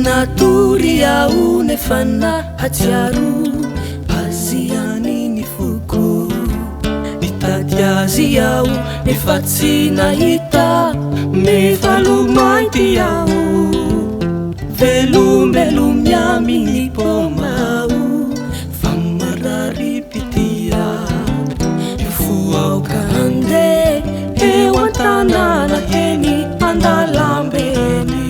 Natory aho nefa nahatsiaro azy ihany ny foko. Nitady azy aho nefa tsy nahita, mivalo-mainty aho. Velombelomy amin'ny paoma aho fa marary-pitia. Io fo aoka handeha eo an-tanàna eny an-dalambe eny.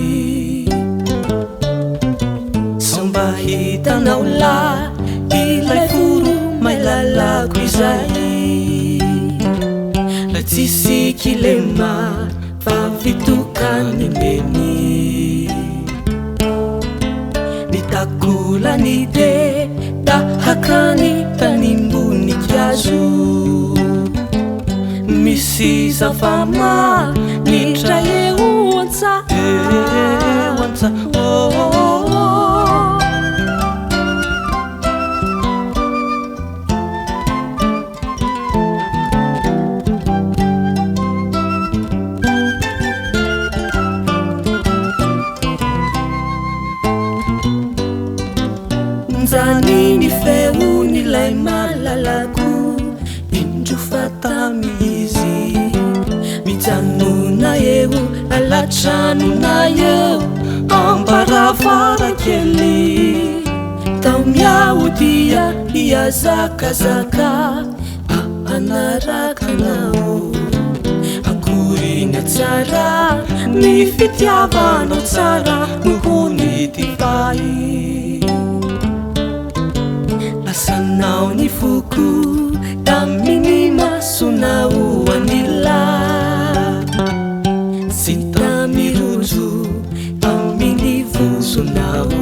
Sao mba hitanao lahy ilay foro mailalako izay. Lay tsisy kilema fa fitokan'ny neny. Ny takolany dia tahaka ny tanim-boninkazo. Misy zava-manitra eo an-tsaha. Eo an-tsaha, oh, oh, oh. Njany ny feon'ilay malalako, indro fa tamy izy. Mijanona eo alatranona eo ambaravarakely. Taomiaho dia hihazakazaka hanaraka anao. Akory ny hatsara ny fitiavanao, tsara noho ny divay. Lasanao ny foko tamin'ny masonao anila. Tsy tamin'ny rojo tamin'ny vozonao.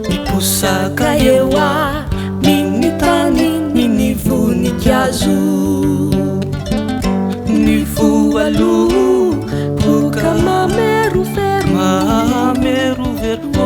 Miposaka eo amin'ny tany ny voninkazo. Ny voaloboka mamerovero. Mamerovero, oh.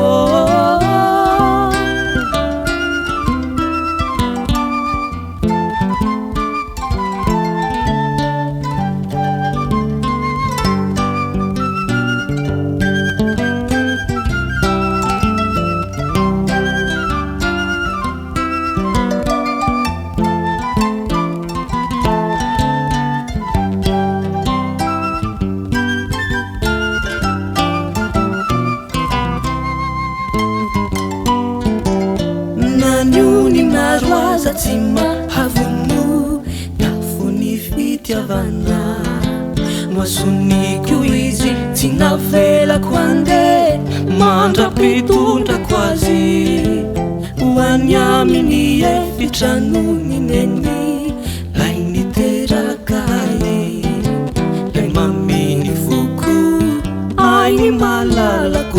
Na ny ony maro aza tsy mahavono ny afon'ny fitiavana. Nohazoniko izy, tsy navelako handeha mandra-pitondrako azy ho any amin'ny efitranon'i Neny, lay niteraka ahy, lay mamin'ny foko, ahy malalako.